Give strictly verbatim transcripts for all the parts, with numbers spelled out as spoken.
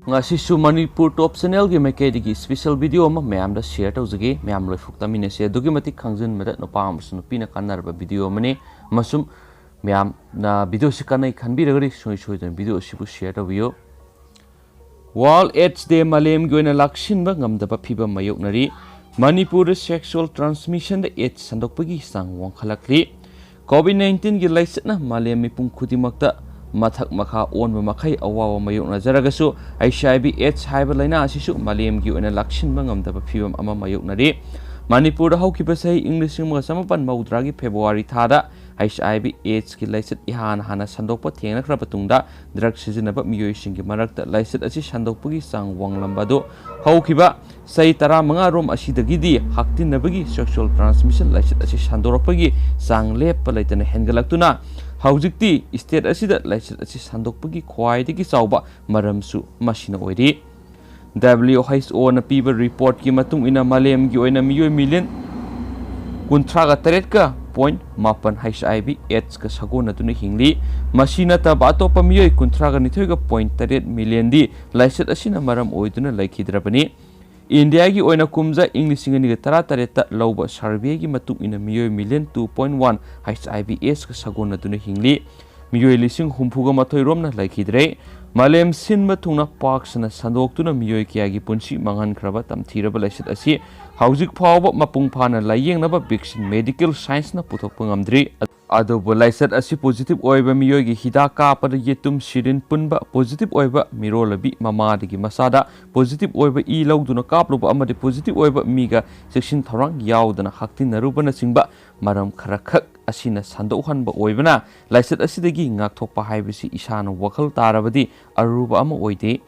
ꯉꯁꯤꯁꯨ ꯃꯅꯤꯄꯨꯔ ꯇꯣꯞ ꯆꯦꯅꯦꯜꯒꯤ ꯃꯥꯏꯀꯩꯗꯒꯤ special video ꯑꯃ ꯃꯌꯥꯝꯗ ꯁꯤꯌꯔ ꯇꯧꯖꯒꯦ꯫ ꯃꯌꯥꯝ ꯂꯣꯏꯐꯨꯛ ꯇꯥꯃꯤꯟꯅꯁꯦ꯫ ꯑꯗꯨꯛꯀꯤ ꯃꯇꯤꯛ ꯈꯪꯖꯤꯟꯕꯗ ꯅꯨꯄꯥ ꯑꯃꯁꯨꯡ ꯅꯨꯄꯤꯅ ꯀꯥꯟꯅꯔꯕ ꯚꯤꯗꯤꯑꯣ ꯑꯃꯅꯤ, ꯑꯃꯁꯨꯡ ꯃꯌꯥꯝꯅ ꯚꯤꯗꯤꯑꯣꯁꯤ ꯀꯥꯟꯅꯩ ꯈꯟꯕꯤꯔꯒꯗꯤ ꯁꯨꯡꯁꯣꯏ ꯁꯣꯏꯗꯅ ꯚꯤꯗꯤꯑꯣ ꯑꯁꯤꯕꯨ ꯁꯤꯌꯔ ꯇꯧꯕꯤꯌꯨ꯫ World AIDS Day ꯃꯥꯂꯦꯝꯒꯤ ꯑꯣꯏꯅ ꯂꯥꯛꯁꯤꯟꯕ ꯉꯝꯗꯕ ꯐꯤꯕꯝ ꯃꯥꯌꯣꯛꯅꯔꯤ꯫ ꯃꯅꯤꯄꯨꯔꯗ ꯁꯦꯛꯁꯨꯑꯦꯜ ꯇ꯭ꯔꯥꯟꯁꯃꯤꯁꯟꯗ AIDS ꯁꯟꯗꯣꯛꯄꯒꯤ ꯆꯥꯡ ꯋꯥꯡꯈꯠꯂꯛꯂꯤ꯫ ꯀꯣꯚꯤꯗ ꯅꯥꯏꯟꯇꯤꯟꯒꯤ ꯂꯥꯏꯆꯠꯅ ꯃꯥꯂꯦꯝ ꯃꯤꯄꯨꯝ ꯈꯨꯗꯤꯡꯃꯛꯇ ꯃꯊꯛ ꯃꯈꯥ ꯑꯣꯟꯕ ꯃꯈꯩ ꯑꯋꯥꯕ ꯃꯥꯌꯣꯛꯅꯖꯔꯒꯁꯨ, HIV AIDS ꯍꯥꯏꯕ ꯂꯥꯏꯅꯥ ꯑꯁꯤꯁꯨ ꯃꯥꯂꯦꯝꯒꯤ ꯑꯣꯏꯅ ꯂꯥꯛꯁꯤꯟꯕ ꯉꯝꯗꯕ ꯐꯤꯕꯝ ꯑꯃ ꯃꯥꯌꯣꯛꯅꯔꯤ꯫ ꯃꯅꯤꯄꯨꯔꯗ ꯍꯧꯈꯤꯕ ꯆꯍꯤ ꯏꯪ ꯂꯤꯁꯤꯡ ꯑꯃꯒ ꯆꯃꯥꯄꯟ ꯃꯧꯗ꯭ꯔꯥꯒꯤ ꯐꯦꯕ꯭ꯔꯨꯋꯥꯔꯤ ꯊꯥꯗ HIV AIDS ꯀꯤ ꯂꯥꯏꯆꯠ ꯏꯍꯥꯟ ꯍꯥꯟꯅ ꯁꯟꯗꯣꯛꯄ ꯊꯦꯡꯅꯈ꯭ꯔꯕ ꯇꯨꯡꯗ, ꯗ꯭ꯔꯒ ꯁꯤꯖꯤꯟꯅꯕ ꯃꯤꯑꯣꯏꯁꯤꯡꯒꯤ ꯃꯔꯛꯇ ꯂꯥꯏꯆꯠ ꯑꯁꯤ ꯁꯟꯗꯣꯛꯄꯒꯤ ꯆꯥꯡ ꯋꯥꯡꯂꯝꯕ ꯑꯗꯨ ꯍꯧꯈꯤꯕ ꯆꯍꯤ ꯇꯔꯥꯃꯉꯥ ꯔꯣꯝ ꯑꯁꯤꯗꯒꯤꯗꯤ ꯍꯛꯇꯤꯟꯅꯕꯒꯤ ꯁꯦꯛꯁꯨꯑꯦꯜ ꯇ꯭ꯔꯥꯟꯁꯃꯤꯁꯟ ꯂꯥꯏꯆꯠ ꯑꯁꯤ ꯁꯟꯗꯣꯔꯛꯄꯒꯤ ꯆꯥꯡ ꯂꯦꯞꯄ ꯂꯩꯇꯅ ꯍꯦꯟꯒꯠꯂꯛꯇꯨꯅ, ꯍꯧꯖꯤꯛꯇꯤ ꯁ꯭ꯇꯦꯠ ꯑꯁꯤꯗ ꯂꯥꯏꯆꯠ ꯑꯁꯤ ꯁꯟꯗꯣꯛꯄꯒꯤ ꯈ꯭ꯋꯥꯏꯗꯒꯤ ꯆꯥꯎꯕ ꯃꯔꯝꯁꯨ ꯃꯁꯤꯅ ꯑꯣꯏꯔꯤ꯫ WHO ꯅ ꯄꯤꯕ ꯔꯤꯄꯣꯔꯠꯀꯤ ꯃꯇꯨꯡ ꯏꯟꯅ, ꯃꯥꯂꯦꯝꯒꯤ ꯑꯣꯏꯅ ꯃꯤꯑꯣꯏ ꯃꯤꯂꯤꯌꯟ ꯀꯨꯟꯊ꯭ꯔꯥꯒ ꯇꯔꯦꯠꯀ ꯄꯣꯏꯟ ꯃꯥꯄꯟ HIV AIDS ꯀ ꯁꯥꯒꯣꯟꯅꯗꯨꯅ ꯍꯤꯡꯂꯤ꯫ ꯃꯁꯤ ꯅꯠꯇꯕ ꯑꯇꯣꯞꯄ ꯃꯤꯑꯣꯏ ꯀꯨꯟꯊ꯭ꯔꯥꯒ ꯅꯤꯊꯣꯏꯒ ꯄꯣꯏꯟ ꯇꯔꯦꯠ ꯃꯤꯂꯤꯌꯟꯗꯤ ꯂꯥꯏꯆꯠ ꯑꯁꯤꯅ ꯃꯔꯝ ꯑꯣꯏꯗꯨꯅ ꯂꯩꯈꯤꯗ꯭ꯔꯕꯅꯤ꯫ ꯏꯟꯗꯤꯌꯥꯒꯤ ꯑꯣꯏꯅ ꯀꯨꯝꯖꯥ ꯏꯪ ꯂꯤꯁꯤꯡ ꯑꯅꯤꯒ ꯇꯔꯥꯇꯔꯦꯠꯇ ꯂꯧꯕ ꯁꯔꯚꯦꯒꯤ ꯃꯇꯨꯡ ꯏꯟꯅ, ꯃꯤꯑꯣꯏ million two point one HIV AIDS ꯀ ꯁꯥꯒꯣꯟꯅꯗꯨꯅ ꯍꯤꯡꯂꯤ꯫ ꯃꯤꯑꯣꯏ ꯂꯤꯁꯤꯡ ꯍꯨꯝꯐꯨꯒ ꯃꯥꯊꯣꯏ ꯔꯣꯝꯅ ꯂꯩꯈꯤꯗ꯭ꯔꯦ꯫ ꯃꯥꯂꯦꯝ ꯁꯤꯟꯕ ꯊꯨꯡꯅ ꯄꯥꯛ ꯁꯟꯅ ꯁꯟꯗꯣꯛꯇꯨꯅ ꯃꯤꯑꯣꯏ ꯀꯌꯥꯒꯤ ꯄꯨꯟꯁꯤ ꯃꯥꯡꯍꯟꯈ꯭ꯔꯕ ꯇꯝꯊꯤꯔꯕ ꯂꯥꯏꯆꯠ ꯑꯁꯤ ꯍꯧꯖꯤꯛ ꯐꯥꯎꯕ ꯃꯄꯨꯡ ꯐꯥꯅ ꯂꯥꯌꯦꯡꯅꯕ ꯚꯦꯛꯁꯤꯟ ꯃꯦꯗꯤꯀꯦꯜ ꯁꯥꯏꯟꯁꯅ ꯄꯨꯊꯣꯛꯄ ꯉꯝꯗ꯭ꯔꯤ꯫ ꯑꯗꯨꯕꯨ ꯂꯥꯏꯆꯠ ꯑꯁꯤ ꯄꯣꯖꯤꯇꯤꯚ ꯑꯣꯏꯕ ꯃꯤꯑꯣꯏꯒꯤ ꯍꯤꯗꯥꯛ ꯀꯥꯞꯄꯗ ꯌꯦꯇꯨꯝ ꯁꯤꯔꯤꯟ ꯄꯨꯟꯕ, ꯄꯣꯖꯤꯇꯤꯚ ꯑꯣꯏꯕ ꯃꯤꯔꯣꯜꯂꯕꯤ ꯃꯃꯥꯗꯒꯤ ꯃꯆꯥꯗ, ꯄꯣꯖꯤꯇꯤꯚ ꯑꯣꯏꯕ ꯏ ꯂꯧꯗꯨꯅ ꯀꯥꯞꯂꯨꯕ ꯑꯃꯗꯤ ꯄꯣꯖꯤꯇꯤꯚ ꯑꯣꯏꯕ ꯃꯤꯒ ꯆꯦꯛꯁꯤꯟ ꯊꯧꯔꯥꯡ ꯌꯥꯎꯗꯅ ꯍꯛꯇꯤꯟꯅꯔꯨꯕꯅꯆꯤꯡꯕ ꯃꯔꯝ ꯈꯔꯈꯛ ꯑꯁꯤꯅ ꯁꯟꯗꯣꯛꯍꯟꯕ ꯑꯣꯏꯕꯅ, ꯂꯥꯏꯆꯠ ꯑꯁꯤꯗꯒꯤ ꯉꯥꯛꯊꯣꯛꯄ ꯍꯥꯏꯕꯁꯤ ꯏꯁꯥꯅ ꯋꯥꯈꯜ ꯇꯥꯔꯕꯗꯤ ꯑꯔꯨꯕ ꯑꯃ ꯑꯣꯏꯗꯦ꯫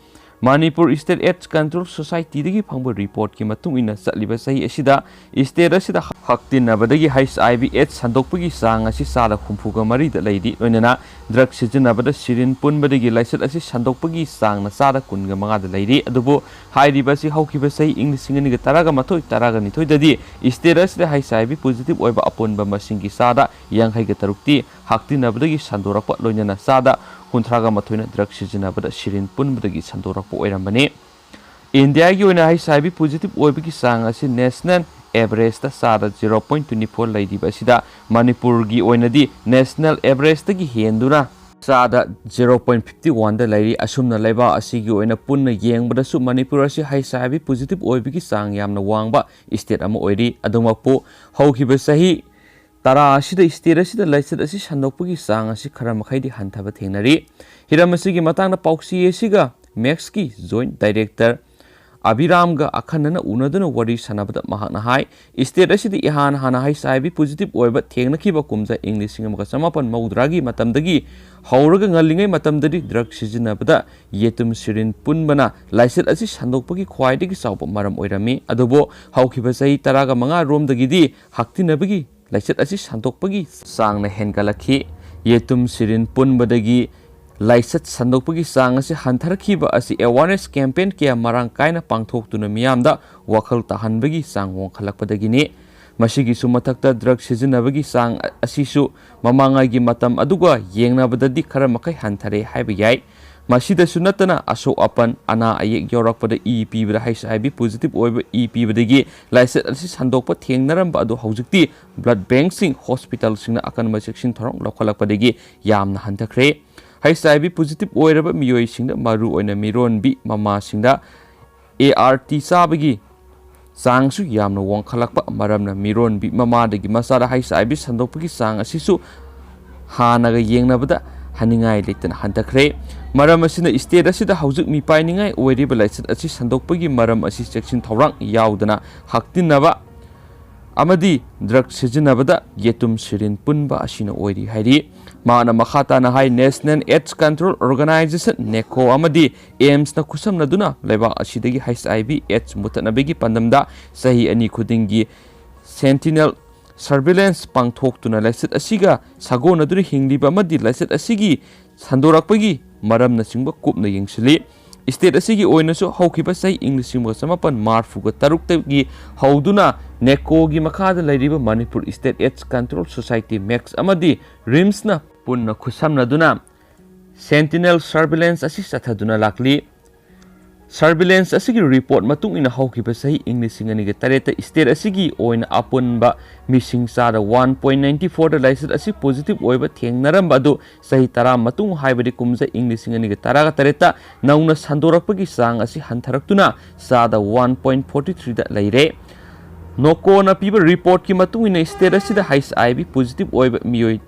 ꯃꯅꯤꯄꯨꯔ ꯁ꯭ꯇꯦꯠ AIDS ꯀꯟꯇ꯭ꯔꯣꯜ ꯁꯣꯁꯥꯏꯇꯤꯗꯒꯤ ꯐꯪꯕ ꯔꯤꯄꯣꯔꯠꯀꯤ ꯃꯇꯨꯡ ꯏꯟꯅ, ꯆꯠꯂꯤꯕ ꯆꯍꯤ ꯑꯁꯤꯗ ꯁ꯭ꯇꯦꯠ ꯑꯁꯤꯗ ꯍꯛꯇꯤꯟꯅꯕꯗꯒꯤ HIV AIDS ꯁꯟꯗꯣꯛꯄꯒꯤ ꯆꯥꯡ ꯑꯁꯤ ꯆꯥꯗ ꯍꯨꯝꯐꯨꯒ ꯃꯔꯤꯗ ꯂꯩꯔꯤ꯫ ꯂꯣꯏꯅꯅ ꯗ꯭ꯔꯒ ꯁꯤꯖꯤꯟꯅꯕꯗ ꯁꯤꯔꯤꯟ ꯄꯨꯟꯕꯗꯒꯤ ꯂꯥꯏꯆꯠ ꯑꯁꯤ ꯁꯟꯗꯣꯛꯄꯒꯤ ꯆꯥꯡꯅ ꯆꯥꯗ ꯀꯨꯟꯒ ꯃꯉꯥꯗ ꯂꯩꯔꯤ꯫ ꯑꯗꯨꯕꯨ ꯍꯥꯏꯔꯤꯕ ꯑꯁꯤ ꯍꯧꯈꯤꯕ ꯆꯍꯤ ꯏꯪ ꯂꯤꯁꯤꯡ ꯑꯅꯤꯒ ꯇꯔꯥꯒ ꯃꯥꯊꯣꯏ, ꯇꯔꯥꯒ ꯅꯤꯊꯣꯏꯗꯗꯤ ꯁ꯭ꯇꯦꯠ ꯑꯁꯤꯗ HIV ꯄꯣꯖꯤꯇꯤꯚ ꯑꯣꯏꯕ ꯑꯄꯨꯟꯕ ꯃꯁꯤꯡꯒꯤ ꯆꯥꯗ ꯌꯥꯡꯈꯩꯒ ꯇꯔꯨꯛꯇꯤ ꯍꯛꯇꯤꯟꯅꯕꯗꯒꯤ ꯁꯟꯗꯣꯔꯛꯄ, ꯂꯣꯏꯅꯅ ꯆꯥꯗ ꯀꯨꯟꯊ꯭ꯔꯥꯒ ꯃꯥꯊꯣꯏꯅ ꯗ꯭ꯔꯒ ꯁꯤꯖꯤꯟꯅꯕꯗ ꯁꯤꯔꯤꯟ ꯄꯨꯟꯕꯗꯒꯤ ꯁꯟꯗꯣꯔꯛꯄ ꯑꯣꯏꯔꯝꯕꯅꯤ꯫ ꯏꯟꯗꯤꯌꯥꯒꯤ ꯑꯣꯏꯅ ꯍꯩꯁ ꯑꯥꯏ ꯚꯤ ꯄꯣꯖꯤꯇꯤꯚ ꯑꯣꯏꯕꯒꯤ ꯆꯥꯡ ꯑꯁꯤ ꯅꯦꯁꯅꯦꯜ ꯑꯦꯚꯔꯦꯖꯇ ꯆꯥꯗ ꯖꯤꯔꯣ ꯄꯣꯏꯟ ꯇ꯭ꯋꯦꯟꯇꯤ ꯐꯣꯔ ꯂꯩꯔꯤꯕ ꯑꯁꯤꯗ ꯃꯅꯤꯄꯨꯔꯒꯤ ꯑꯣꯏꯅꯗꯤ ꯅꯦꯁꯅꯦꯜ ꯑꯦꯚꯔꯦꯖꯇꯒꯤ ꯍꯦꯟꯗꯨꯅ ꯆꯥꯗ ꯖꯤꯔꯣ ꯄꯣꯏꯟ ꯐꯤꯐꯇꯤ ꯋꯥꯟꯗ ꯂꯩꯔꯤ꯫ ꯑꯁꯨꯝꯅ ꯂꯩꯕꯥꯛ ꯑꯁꯤꯒꯤ ꯑꯣꯏꯅ ꯄꯨꯟꯅ ꯌꯦꯡꯕꯗꯁꯨ ꯃꯅꯤꯄꯨꯔ ꯑꯁꯤ ꯍꯩꯁ ꯑꯥꯏ ꯚꯤ ꯄꯣꯖꯤꯇꯤꯚ ꯑꯣꯏꯕꯒꯤ ꯆꯥꯡ ꯌꯥꯝꯅ ꯋꯥꯡꯕ ꯁ꯭ꯇꯦꯠ ꯑꯃ ꯑꯣꯏꯔꯤ꯫ ꯑꯗꯨꯃꯛꯄꯨ ꯍꯧꯈꯤꯕ ꯆꯍꯤ ꯇꯔꯥ ꯑꯁꯤꯗ ꯁ꯭ꯇꯦꯠ ꯑꯁꯤꯗ ꯂꯥꯏꯆꯠ ꯑꯁꯤ ꯁꯟꯗꯣꯛꯄꯒꯤ ꯆꯥꯡ ꯑꯁꯤ ꯈꯔ ꯃꯈꯩꯗꯤ ꯍꯟꯊꯕ ꯊꯦꯡꯅꯔꯤ꯫ ꯍꯤꯔꯝ ꯑꯁꯤꯒꯤ ꯃꯇꯥꯡꯗ ꯄꯥꯎꯆꯦ ꯑꯁꯤꯒ ꯃꯦꯛꯁꯀꯤ ꯖꯣꯏꯟꯠ ꯗꯥꯏꯔꯦꯛꯇꯔ ꯑꯕꯤꯔꯥꯝꯒ ꯑꯈꯟꯅꯅ ꯎꯅꯗꯨꯅ ꯋꯥꯔꯤ ꯁꯥꯟꯅꯕꯗ ꯃꯍꯥꯛꯅ ꯍꯥꯏ, ꯁ꯭ꯇꯦꯠ ꯑꯁꯤꯗ ꯏꯍꯥꯟ ꯍꯥꯟꯅ ꯍꯩꯁ ꯑꯥꯏ ꯚꯤ ꯄꯣꯖꯤꯇꯤꯚ ꯑꯣꯏꯕ ꯊꯦꯡꯅꯈꯤꯕ ꯀꯨꯝꯖꯥ ꯏꯪ ꯂꯤꯁꯤꯡ ꯑꯃꯒ ꯆꯃꯥꯄꯟ ꯃꯧꯗ꯭ꯔꯥꯒꯤ ꯃꯇꯝꯗꯒꯤ ꯍꯧꯔꯒ ꯉꯜꯂꯤꯉꯩ ꯃꯇꯝꯗꯗꯤ ꯗ꯭ꯔꯒ ꯁꯤꯖꯤꯟꯅꯕꯗ ꯌꯦꯇꯨꯝ ꯁꯤꯔꯤꯟ ꯄꯨꯟꯕꯅ ꯂꯥꯏꯆꯠ ꯑꯁꯤ ꯁꯟꯗꯣꯛꯄꯒꯤ ꯈ꯭ꯋꯥꯏꯗꯒꯤ ꯆꯥꯎꯕ ꯃꯔꯝ ꯑꯣꯏꯔꯝꯃꯤ꯫ ꯑꯗꯨꯕꯨ ꯍꯧꯈꯤꯕ ꯆꯍꯤ ꯇꯔꯥꯒ ꯃꯉꯥ ꯔꯣꯝꯗꯒꯤꯗꯤ ꯍꯛꯊꯤꯟꯅꯕꯒꯤ ꯂꯥꯏꯆꯠ ꯑꯁꯤ ꯁꯟꯗꯣꯛꯄꯒꯤ ꯆꯥꯡꯅ ꯍꯦꯟꯒꯠꯂꯛꯈꯤ꯫ ꯌꯦꯇꯨꯝ ꯁꯤꯔꯤꯟ ꯄꯨꯟꯕꯗꯒꯤ ꯂꯥꯏꯆꯠ ꯁꯟꯗꯣꯛꯄꯒꯤ ꯆꯥꯡ ꯑꯁꯤ ꯍꯟꯊꯔꯛꯈꯤꯕ ꯑꯁꯤ awareness campaign ꯀꯌꯥ ꯃꯔꯥꯡ ꯀꯥꯏꯅ ꯄꯥꯡꯊꯣꯛꯇꯨꯅ ꯃꯤꯌꯥꯝꯗ ꯋꯥꯈꯜ ꯇꯥꯍꯟꯕꯒꯤ ꯆꯥꯡ ꯋꯥꯡꯈꯠꯂꯛꯄꯗꯒꯤꯅꯤ꯫ ꯃꯁꯤꯒꯤꯁꯨ ꯃꯊꯛꯇ ꯗ꯭ꯔꯒ ꯁꯤꯖꯤꯟꯅꯕꯒꯤ ꯆꯥꯡ ꯑꯁꯤꯁꯨ ꯃꯃꯥꯡꯉꯩꯒꯤ ꯃꯇꯝ ꯑꯗꯨꯒ ꯌꯦꯡꯅꯕꯗꯗꯤ ꯈꯔ ꯃꯈꯩ ꯍꯟꯊꯔꯦ ꯍꯥꯏꯕ ꯌꯥꯏ꯫ ꯃꯁꯤꯗꯁꯨ ꯅꯠꯇꯅ ꯑꯁꯣꯛ ꯑꯄꯟ, ꯑꯅꯥ ꯑꯌꯦꯛ ꯌꯥꯎꯔꯛꯄꯗ ꯏ ꯄꯤꯕꯗ ꯍꯩꯁ ꯑꯥꯏ ꯚꯤ ꯄꯣꯖꯤꯇꯤꯚ ꯑꯣꯏꯕ ꯏ ꯄꯤꯕꯗꯒꯤ ꯂꯥꯏꯆꯠ ꯑꯁꯤ ꯁꯟꯗꯣꯛꯄ ꯊꯦꯡꯅꯔꯝꯕ ꯑꯗꯨ ꯍꯧꯖꯤꯛꯇꯤ ꯕ꯭ꯂꯗ ꯕꯦꯡꯛꯁꯤꯡ, ꯍꯣꯁꯄꯤꯇꯥꯜꯁꯤꯡꯅ ꯑꯀꯟꯕ ꯆꯦꯛꯁꯤꯟ ꯊꯧꯔꯥꯡ ꯂꯧꯈꯠꯂꯛꯄꯗꯒꯤ ꯌꯥꯝꯅ ꯍꯟꯊꯈ꯭ꯔꯦ꯫ ꯍꯩꯁ ꯑꯥꯏ ꯚꯤ ꯄꯣꯖꯤꯇꯤꯚ ꯑꯣꯏꯔꯕ ꯃꯤꯑꯣꯏꯁꯤꯡꯗ, ꯃꯔꯨꯑꯣꯏꯅ ꯃꯤꯔꯣꯟꯕꯤ ꯃꯃꯥꯁꯤꯡꯗ ꯑꯦ ꯑꯥꯔ ꯇꯤ ꯆꯥꯕꯒꯤ ꯆꯥꯡꯁꯨ ꯌꯥꯝꯅ ꯋꯥꯡꯈꯠꯂꯛꯄ ꯃꯔꯝꯅ ꯃꯤꯔꯣꯟꯕꯤ ꯃꯃꯥꯗꯒꯤ ꯃꯆꯥꯗ ꯍꯩꯁ ꯑꯥꯏ ꯚꯤ ꯁꯟꯗꯣꯛꯄꯒꯤ ꯆꯥꯡ ꯑꯁꯤꯁꯨ ꯍꯥꯟꯅꯒ ꯌꯦꯡꯅꯕꯗ ꯍꯥꯏꯅꯤꯡꯉꯥꯏ ꯂꯩꯇꯅ ꯍꯟꯊꯈ꯭ꯔꯦ꯫ ꯃꯔꯝ ꯑꯁꯤꯅ ꯁ꯭ꯇꯦꯠ ꯑꯁꯤꯗ ꯍꯧꯖꯤꯛ ꯃꯤꯄꯥꯏꯅꯤꯡꯉꯥꯏ ꯑꯣꯏꯔꯤꯕ ꯂꯥꯏꯆꯠ ꯑꯁꯤ ꯁꯟꯗꯣꯛꯄꯒꯤ ꯃꯔꯝ ꯑꯁꯤ ꯆꯦꯛꯁꯤꯟ ꯊꯧꯔꯥꯡ ꯌꯥꯎꯗꯅ ꯍꯛꯇꯤꯟꯅꯕ ꯑꯃꯗꯤ ꯗ꯭ꯔꯒ ꯁꯤꯖꯤꯟꯅꯕꯗ ꯌꯦꯇꯨꯝ ꯁꯤꯔꯤꯟ ꯄꯨꯟꯕ ꯑꯁꯤꯅ ꯑꯣꯏꯔꯤ ꯍꯥꯏꯔꯤ꯫ ꯃꯍꯥꯛꯅ ꯃꯈꯥ ꯇꯥꯅ ꯍꯥꯏ, ꯅꯦꯁꯅꯦꯜ ꯑꯦꯗꯁ ꯀꯟꯇ꯭ꯔꯣꯜ ꯑꯣꯔꯒꯅꯥꯏꯖꯦꯁꯟ, ꯅꯦꯀꯣ, ꯑꯃꯗꯤ ꯑꯦꯝꯁꯅ ꯈꯨꯠꯁꯝꯅꯗꯨꯅ ꯂꯩꯕꯥꯛ ꯑꯁꯤꯗꯒꯤ ꯍꯩꯁ ꯑꯥꯏ ꯚꯤ ꯑꯦꯗꯁ ꯃꯨꯠꯊꯠꯅꯕꯒꯤ ꯄꯥꯟꯗꯝꯗ ꯆꯍꯤ ꯑꯅꯤ ꯈꯨꯗꯤꯡꯒꯤ ꯁꯦꯟꯇꯤꯅꯦꯜ ꯁꯔꯚꯤꯂꯦꯟꯁ ꯄꯥꯡꯊꯣꯛꯇꯨꯅ ꯂꯥꯏꯆꯠ ꯑꯁꯤꯒ ꯁꯥꯒꯣꯟꯅꯗꯨꯅ ꯍꯤꯡꯂꯤꯕ ꯑꯃꯗꯤ ꯂꯥꯏꯆꯠ ꯑꯁꯤꯒꯤ ꯁꯟꯗꯣꯔꯛꯄꯒꯤ ꯃꯔꯝꯅꯆꯤꯡꯕ ꯀꯨꯞꯅ ꯌꯦꯡꯁꯤꯜꯂꯤ꯫ ꯁ꯭ꯇꯦꯠ ꯑꯁꯤꯒꯤ ꯑꯣꯏꯅꯁꯨ ꯍꯧꯈꯤꯕ ꯆꯍꯤ ꯏꯪ ꯂꯤꯁꯤꯡ ꯑꯃꯒ ꯆꯃꯥꯄꯟ ꯃꯔꯐꯨꯒ ꯇꯔꯨꯛꯇꯒꯤ ꯍꯧꯗꯨꯅ ꯅꯦꯀꯣꯒꯤ ꯃꯈꯥꯗ ꯂꯩꯔꯤꯕ Manipur state ads control society, max, ꯑꯃꯗꯤ ꯔꯤꯝꯁꯅ ꯄꯨꯟꯅ ꯈꯨꯠꯁꯝꯅꯗꯨꯅ Sentinel surveillance ꯑꯁꯤ ꯆꯠꯊꯗꯨꯅ ꯂꯥꯛꯂꯤ꯫ Surveillance ꯑꯁꯤꯒꯤ report ꯃꯇꯨꯡ ꯏꯟꯅ ꯍꯧꯈꯤꯕ ꯆꯍꯤ ꯏꯪ ꯂꯤꯁꯤꯡ ꯑꯅꯤꯒ ꯇꯔꯦꯠꯇ state ꯑꯁꯤꯒꯤ ꯑꯣꯏꯅ ꯑꯄꯨꯟꯕ ꯃꯤꯁꯤꯡ ꯆꯥꯗ one point ninety four ꯗ ꯂꯥꯏꯆꯠ ꯑꯁꯤ positive ꯑꯣꯏꯕ ꯊꯦꯡꯅꯔꯝꯕ ꯑꯗꯨ ꯆꯍꯤ ꯇꯔꯥ ꯃꯇꯨꯡ, ꯍꯥꯏꯕꯗꯤ ꯀꯨꯝꯖꯥ ꯏꯪ ꯂꯤꯁꯤꯡ ꯑꯅꯤꯒ ꯇꯔꯥꯒ ꯇꯔꯦꯠꯇ ꯅꯧꯅ ꯁꯟꯗꯣꯔꯛꯄꯒꯤ ꯆꯥꯡ ꯑꯁꯤ ꯍꯟꯊꯔꯛꯇꯨꯅ ꯆꯥꯗ one point forty three ꯗ ꯂꯩꯔꯦ꯫ ꯅꯣꯀꯣꯅ ꯄꯤꯕ reportꯀꯤ ꯃꯇꯨꯡ ꯏꯟꯅ state ꯑꯁꯤꯗ H I V positive ꯑꯣꯏꯕ ꯃꯤꯑꯣꯏ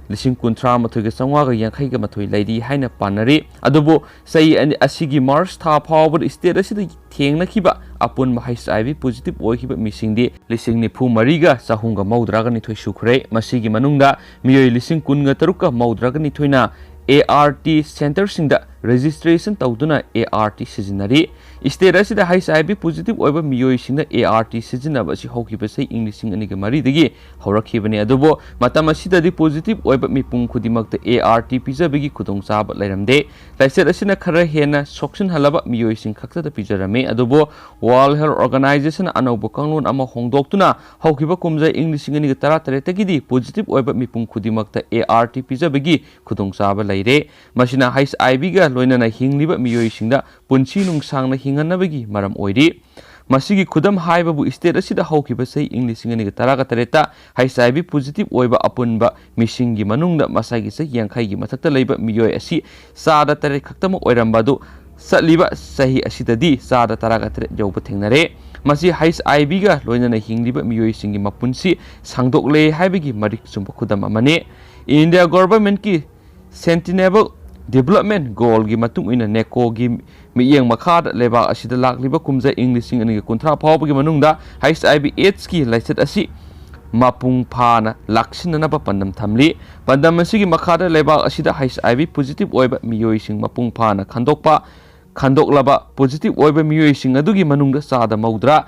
ꯂꯤꯁꯤꯡ ꯀꯨꯟꯊ꯭ꯔꯥ ꯃꯥꯊꯣꯏꯒ ꯆꯥꯝꯃꯉꯥꯒ ꯌꯥꯡꯈꯩꯒ ꯃꯥꯊꯣꯏ ꯂꯩꯔꯤ ꯍꯥꯏꯅ ꯄꯥꯅꯔꯤ꯫ ꯑꯗꯨꯕꯨ ꯆꯍꯤ ꯑꯅꯤ ꯑꯁꯤꯒꯤ March ꯊꯥ ꯐꯥꯎꯕꯗ state ꯑꯁꯤꯗ ꯊꯦꯡꯅꯈꯤꯕ ꯑꯄꯨꯟꯕ H I V positive ꯑꯣꯏꯈꯤꯕ ꯃꯤꯁꯤꯡꯗꯤ ꯂꯤꯁꯤꯡ ꯅꯤꯐꯨ ꯃꯔꯤꯒ ꯆꯍꯨꯝꯒ ꯃꯧꯗ꯭ꯔꯥꯒ ꯅꯤꯊꯣꯏ ꯁꯨꯈ꯭ꯔꯦ꯫ ꯃꯁꯤꯒꯤ ꯃꯅꯨꯡꯗ ꯃꯤꯑꯣꯏ ꯂꯤꯁꯤꯡ ꯀꯨꯟꯒ ꯇꯔꯨꯛꯀ ꯃꯧꯗ꯭ꯔꯥꯒ ꯅꯤꯊꯣꯏꯅ A R T centreꯁꯤꯡꯗ registration ꯇꯧꯗꯨꯅ A R T ꯁꯤꯖꯤꯟꯅꯔꯤ꯫ State ꯑꯁꯤꯗ H I V positive ꯑꯣꯏꯕ ꯃꯤꯑꯣꯏꯁꯤꯡꯅ A R T ꯁꯤꯖꯤꯟꯅꯕ ꯑꯁꯤ ꯍꯧꯈꯤꯕ ꯆꯍꯤ ꯏꯪ ꯂꯤꯁꯤꯡ ꯑꯅꯤꯒ ꯃꯔꯤꯗꯒꯤ ꯍꯧꯔꯛꯈꯤꯕꯅꯤ꯫ ꯑꯗꯨꯕꯨ ꯃꯇꯝ ꯑꯁꯤꯗꯗꯤ positive ꯑꯣꯏꯕ ꯃꯤꯄꯨꯝ ꯈꯨꯗꯤꯡꯃꯛꯇ A R T ꯄꯤꯖꯕꯒꯤ ꯈꯨꯗꯣꯡꯆꯥꯕ ꯂꯩꯔꯝꯗꯦ꯫ ꯂꯥꯏꯆꯠ ꯑꯁꯤꯅ ꯈꯔ ꯍꯦꯟꯅ ꯁꯣꯛꯆꯤꯟꯍꯜꯂꯕ ꯃꯤꯑꯣꯏꯁꯤꯡ ꯈꯛꯇꯗ ꯄꯤꯖꯔꯝꯃꯤ꯫ ꯑꯗꯨꯕꯨ World Health Organization ꯑꯅꯧꯕ ꯀꯥꯡꯂꯣꯟ ꯑꯃ ꯍꯣꯡꯗꯣꯛꯇꯨꯅ ꯍꯧꯈꯤꯕ ꯀꯨꯝꯖꯥ ꯏꯪ ꯂꯤꯁꯤꯡ ꯑꯅꯤꯒ ꯇꯔꯥꯇꯔꯦꯠꯇꯒꯤꯗꯤ positive ꯑꯣꯏꯕ ꯃꯤꯄꯨꯝ ꯈꯨꯗꯤꯡꯃꯛꯇ A R T ꯄꯤꯖꯕꯒꯤ ꯈꯨꯗꯣꯡꯆꯥꯕ ꯂꯩꯔꯦ꯫ ꯃꯁꯤꯅ H I Vꯒ ꯂꯣꯏꯅꯅ ꯍꯤꯡꯂꯤꯕ ꯃꯤꯑꯣꯏꯁꯤꯡꯗ ꯄꯨꯟꯁꯤ ꯅꯨꯡꯁꯥꯡꯅ ꯍꯤꯡꯍꯟꯅꯕꯒꯤ ꯃꯔꯝ ꯑꯣꯏꯔꯤ꯫ ꯃꯁꯤꯒꯤ ꯈꯨꯗꯝ ꯍꯥꯏꯕꯕꯨ state ꯑꯁꯤꯗ ꯍꯧꯈꯤꯕ ꯆꯍꯤ ꯏꯪ ꯂꯤꯁꯤꯡ ꯑꯅꯤꯒ ꯇꯔꯥꯒ ꯇꯔꯦꯠꯇ H I V positive ꯑꯣꯏꯕ ꯑꯄꯨꯟꯕ ꯃꯤꯁꯤꯡꯒꯤ ꯃꯅꯨꯡꯗ ꯃꯁꯥꯒꯤ ꯆꯍꯤ ꯌꯥꯡꯈꯩꯒꯤ ꯃꯊꯛꯇ ꯂꯩꯕ ꯃꯤꯑꯣꯏ ꯑꯁꯤ ꯆꯥꯗ ꯇꯔꯦꯠ ꯈꯛꯇꯃꯛ ꯑꯣꯏꯔꯝꯕ ꯑꯗꯨ ꯆꯠꯂꯤꯕ ꯆꯍꯤ ꯑꯁꯤꯗꯗꯤ ꯆꯥꯗ ꯇꯔꯥꯒ ꯇꯔꯦꯠ ꯌꯧꯕ ꯊꯦꯡꯅꯔꯦ꯫ ꯃꯁꯤ H I Vꯒ ꯂꯣꯏꯅꯅ ꯍꯤꯡꯂꯤꯕ ꯃꯤꯑꯣꯏꯁꯤꯡꯒꯤ ꯃꯄꯨꯟꯁꯤ ꯁꯥꯡꯗꯣꯛꯂꯦ ꯍꯥꯏꯕꯒꯤ ꯃꯔꯤꯛ ꯆꯨꯝꯕ ꯈꯨꯗꯝ ꯑꯃꯅꯤ꯫ India governmentꯀꯤ Sustainable Development Goalꯒꯤ ꯃꯇꯨꯡ ꯏꯟꯅ ꯅꯦꯀꯣꯒꯤ ꯃꯤꯠꯌꯦꯡ ꯃꯈꯥꯗ ꯂꯩꯕꯥꯛ ꯑꯁꯤꯗ ꯂꯥꯛꯂꯤꯕ ꯀꯨꯝꯖꯥ ꯏꯪ ꯂꯤꯁꯤꯡ ꯑꯅꯤꯒ ꯀꯨꯟꯊ꯭ꯔꯥ ꯐꯥꯎꯕꯒꯤ ꯃꯅꯨꯡꯗ H I V AIDSꯀꯤ ꯂꯥꯏꯆꯠ ꯑꯁꯤ ꯃꯄꯨꯡ ꯐꯥꯅ ꯂꯥꯛꯁꯤꯟꯅꯅꯕ ꯄꯥꯟꯗꯝ ꯊꯝꯂꯤ꯫ ꯄꯥꯟꯗꯝ ꯑꯁꯤꯒꯤ ꯃꯈꯥꯗ ꯂꯩꯕꯥꯛ ꯑꯁꯤꯗ H I V positive ꯑꯣꯏꯕ ꯃꯤꯑꯣꯏꯁꯤꯡ ꯃꯄꯨꯡ ꯐꯥꯅ ꯈꯟꯗꯣꯛꯄ, ꯈꯟꯗꯣꯛꯂꯕ positive ꯑꯣꯏꯕ ꯃꯤꯑꯣꯏꯁꯤꯡ ꯑꯗꯨꯒꯤ ꯃꯅꯨꯡꯗ ꯆꯥꯗ ꯃꯧꯗ꯭ꯔꯥ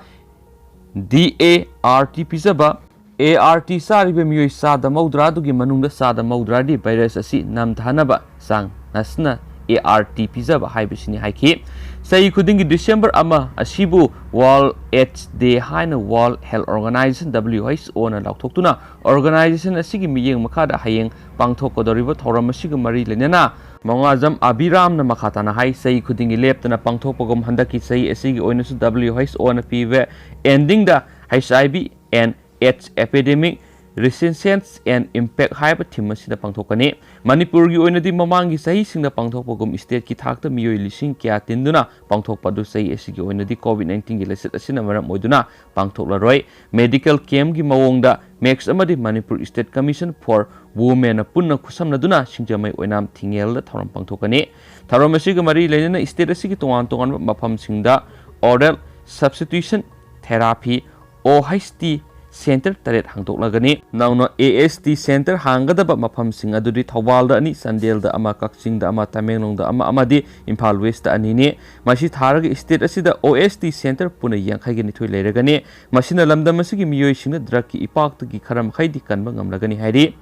D A R T ꯄꯤꯖꯕ, A R T ꯆꯥꯔꯤꯕ ꯃꯤꯑꯣꯏ ꯆꯥꯗ ꯃꯧꯗ꯭ꯔꯥ ꯑꯗꯨꯒꯤ ꯃꯅꯨꯡꯗ ꯆꯥꯗ ꯃꯧꯗ꯭ꯔꯥꯗꯤ virus ꯑꯁꯤ ꯅꯝꯊꯅꯕ ꯆꯥꯡ ꯅꯁꯅ A R T ꯄꯤꯖꯕ ꯍꯥꯏꯕꯁꯤꯅꯤ ꯍꯥꯏꯈꯤ꯫ ꯆꯍꯤ ꯈꯨꯗꯤꯡꯒꯤ December ꯑꯃ ꯑꯁꯤꯕꯨ World AIDS Day ꯍꯥꯏꯅ World Health Organization, W H O ꯅ ꯂꯥꯎꯊꯣꯛꯇꯨꯅ organization ꯑꯁꯤꯒꯤ ꯃꯤꯠꯌꯦꯡ ꯃꯈꯥꯗ ꯍꯌꯦꯡ ꯄꯥꯡꯊꯣꯛꯀꯗꯧꯔꯤꯕ ꯊꯧꯔꯝ ꯑꯁꯤꯒ ꯃꯔꯤ ꯂꯩꯅꯅ ꯃꯉꯥꯖꯝ ꯑꯕꯤꯔꯥꯝꯅ ꯃꯈꯥ ꯇꯥꯅ ꯍꯥꯏ, ꯆꯍꯤ ꯈꯨꯗꯤꯡꯒꯤ ꯂꯦꯞꯇꯅ ꯄꯥꯡꯊꯣꯛꯄꯒꯨꯝ ꯍꯟꯗꯛꯀꯤ ꯆꯍꯤ ꯑꯁꯤꯒꯤ ꯑꯣꯏꯅꯁꯨ W H O ꯅ ꯄꯤꯕ Ending the H I V and AIDS Epidemic: Resilience and Impact ꯍꯥꯏꯕ theme ꯑꯁꯤꯗ ꯄꯥꯡꯊꯣꯛꯀꯅꯤ꯫ ꯃꯅꯤꯄꯨꯔꯒꯤ ꯑꯣꯏꯅꯗꯤ ꯃꯃꯥꯡꯒꯤ ꯆꯍꯤꯁꯤꯡꯗ ꯄꯥꯡꯊꯣꯛꯄꯒꯨꯝ stateꯀꯤ ꯊꯥꯛꯇ ꯃꯤꯑꯣꯏ ꯂꯤꯁꯤꯡ ꯀꯌꯥ ꯇꯤꯟꯗꯨꯅ ꯄꯥꯡꯊꯣꯛꯄ ꯑꯗꯨ ꯆꯍꯤ ꯑꯁꯤꯒꯤ ꯑꯣꯏꯅꯗꯤ COVID nineteenꯒꯤ ꯂꯥꯏꯆꯠ ꯑꯁꯤꯅ ꯃꯔꯝ ꯑꯣꯏꯗꯨꯅ ꯄꯥꯡꯊꯣꯛꯂꯔꯣꯏ꯫ Medical campꯀꯤ ꯃꯑꯣꯡꯗ MACS ꯑꯃꯗꯤ Manipur State Commission for Womenꯅ ꯄꯨꯟꯅ ꯈꯨꯠꯁꯝꯅꯗꯨꯅ ꯁꯤꯡꯖꯃꯩ ꯑꯣꯏꯅꯥꯝ ꯊꯤꯡꯉꯦꯜꯗ ꯊꯧꯔꯝ ꯄꯥꯡꯊꯣꯛꯀꯅꯤ꯫ ꯊꯧꯔꯝ ꯑꯁꯤꯒ ꯃꯔꯤ ꯂꯩꯅꯅ state ꯑꯁꯤꯒꯤ ꯇꯣꯉꯥꯟ ꯇꯣꯉꯥꯟꯕ ꯃꯐꯝꯁꯤꯡꯗ oral substitution therapy, O H T center ꯇꯔꯦꯠ ꯍꯥꯡꯗꯣꯛꯂꯒꯅꯤ꯫ ꯅꯧꯅ A S T center ꯍꯥꯡꯒꯗꯕ ꯃꯐꯝꯁꯤꯡ ꯑꯗꯨꯗꯤ ꯊꯧꯕꯥꯜꯗ ꯑꯅꯤ, ꯆꯥꯟꯗꯦꯜꯗ ꯑꯃ, ꯀꯛꯆꯤꯡꯗ ꯑꯃ, ꯇꯃꯦꯡꯂꯣꯡꯗ ꯑꯃ ꯑꯃꯗꯤ ꯏꯝꯐꯥꯜ Westꯇ ꯑꯅꯤꯅꯤ꯫ ꯃꯁꯤ ꯊꯥꯔꯒ state ꯑꯁꯤꯗ O H T center ꯄꯨꯟꯅ ꯌꯥꯡꯈꯩꯒ ꯅꯤꯊꯣꯏ ꯂꯩꯔꯒꯅꯤ꯫ ꯃꯁꯤꯅ ꯂꯝꯗꯝ ꯑꯁꯤꯒꯤ ꯃꯤꯑꯣꯏꯁꯤꯡꯅ drugꯀꯤ ꯏꯄꯥꯛꯇꯒꯤ ꯈꯔ ꯃꯈꯩꯗꯤ ꯀꯟꯕ ꯉꯝꯂꯒꯅꯤ ꯍꯥꯏꯔꯤ꯫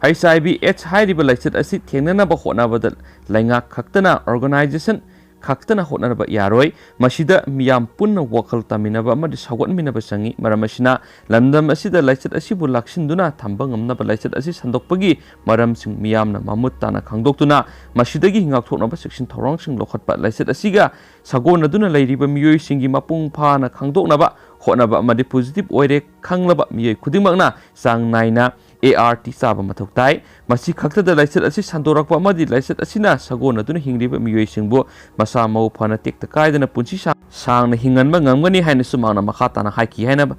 H I V AIDS ꯍꯥꯏꯔꯤꯕ ꯂꯥꯏꯆꯠ ꯑꯁꯤ ꯊꯦꯡꯅꯅꯕ ꯍꯣꯠꯅꯕꯗ ꯂꯩꯉꯥꯛ ꯈꯛꯇꯅ, organization ꯈꯛꯇꯅ ꯍꯣꯠꯅꯕ ꯌꯥꯔꯣꯏ꯫ ꯃꯁꯤꯗ ꯃꯤꯌꯥꯝ ꯄꯨꯟꯅ ꯋꯥꯈꯜ ꯇꯥꯃꯤꯟꯅꯕ ꯑꯃꯗꯤ ꯁꯧꯒꯠꯃꯤꯟꯅꯕ ꯆꯪꯏ꯫ ꯃꯔꯝ ꯑꯁꯤꯅ ꯂꯝꯗꯝ ꯑꯁꯤꯗ ꯂꯥꯏꯆꯠ ꯑꯁꯤꯕꯨ ꯂꯥꯛꯁꯤꯟꯗꯨꯅ ꯊꯝꯕ ꯉꯝꯅꯕ ꯂꯥꯏꯆꯠ ꯑꯁꯤ ꯁꯟꯗꯣꯛꯄꯒꯤ ꯃꯔꯝꯁꯤꯡ ꯃꯤꯌꯥꯝꯅ ꯃꯃꯨꯠ ꯇꯥꯅ ꯈꯪꯗꯣꯛꯇꯨꯅ ꯃꯁꯤꯗꯒꯤ ꯉꯥꯛꯊꯣꯛꯅꯕ ꯆꯦꯛꯁꯤꯟ ꯊꯧꯔꯥꯡꯁꯤꯡ ꯂꯧꯈꯠꯄ, ꯂꯥꯏꯆꯠ ꯑꯁꯤꯒ ꯁꯥꯒꯣꯟꯅꯗꯨꯅ ꯂꯩꯔꯤꯕ ꯃꯤꯑꯣꯏꯁꯤꯡꯒꯤ ꯃꯄꯨꯡ ꯐꯥꯅ ꯈꯪꯗꯣꯛꯅꯕ ꯍꯣꯠꯅꯕ ꯑꯃꯗꯤ positive ꯑꯣꯏꯔꯦ ꯈꯪꯂꯕ ꯃꯤꯑꯣꯏ ꯈꯨꯗꯤꯡꯃꯛꯅ ꯆꯥꯡ ꯅꯥꯏꯅ A R T ꯆꯥꯕ ꯃꯊꯧ ꯇꯥꯏ꯫ ꯃꯁꯤ ꯈꯛꯇꯗ ꯂꯥꯏꯆꯠ ꯑꯁꯤ ꯁꯟꯗꯣꯔꯛꯄ ꯑꯃꯗꯤ ꯂꯥꯏꯆꯠ ꯑꯁꯤꯅ ꯁꯥꯒꯣꯟꯅꯗꯨꯅ ꯍꯤꯡꯂꯤꯕ ꯃꯤꯑꯣꯏꯁꯤꯡꯕꯨ ꯃꯁꯥ ꯃꯎ ꯐꯅ ꯇꯦꯛꯇ ꯀꯥꯏꯗꯅ ꯄꯨꯟꯁꯤ ꯁꯥ-, ꯁꯥꯡꯅ ꯍꯤꯡꯍꯟꯕ ꯉꯝꯒꯅꯤ ꯍꯥꯏꯅꯁꯨ ꯃꯍꯥꯛꯅ ꯃꯈꯥ ꯇꯥꯅ ꯍꯥꯏꯈꯤ ꯍꯥꯏꯅ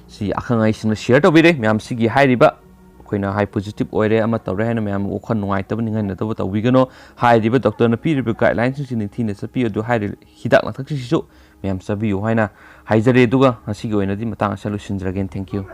ꯁꯤ ꯑꯈꯪ ꯑꯍꯩꯁꯤꯡꯅ share ꯇꯧꯕꯤꯔꯦ꯫ ꯃꯌꯥꯝ ꯁꯤꯒꯤ ꯍꯥꯏꯔꯤꯕ ꯑꯩꯈꯣꯏꯅ ꯍꯥꯏ positive ꯑꯣꯏꯔꯦ ꯑꯃ ꯇꯧꯔꯦ ꯍꯥꯏꯅ ꯃꯌꯥꯝ ꯋꯥꯈꯜ ꯅꯨꯡꯉꯥꯏꯇꯕ ꯅꯤꯡꯍꯟꯅꯗꯕ ꯇꯧꯕꯤꯒꯅꯨ꯫ ꯍꯥꯏꯔꯤꯕ doctorꯅ ꯄꯤꯔꯤꯕ guidelinesꯁꯤꯡꯁꯤ ꯅꯤꯡꯊꯤꯅ ꯆꯠꯄꯤꯌꯨ꯫ ꯑꯗꯨ ꯍꯥꯏꯔꯤꯕ ꯍꯤꯗꯥꯛ ꯂꯥꯡꯊꯛꯁꯤꯡꯁꯤꯁꯨ ꯃꯌꯥꯝ ꯆꯥꯕꯤꯌꯨ ꯍꯥꯏꯅ ꯍꯥꯏꯖꯔꯤ꯫ ꯑꯗꯨꯒ ꯉꯁꯤꯒꯤ ꯑꯣꯏꯅꯗꯤ ꯃꯇꯥꯡ ꯑꯁꯤꯗ ꯂꯣꯏꯁꯤꯟꯖꯔꯒꯦ꯫ Thank you꯫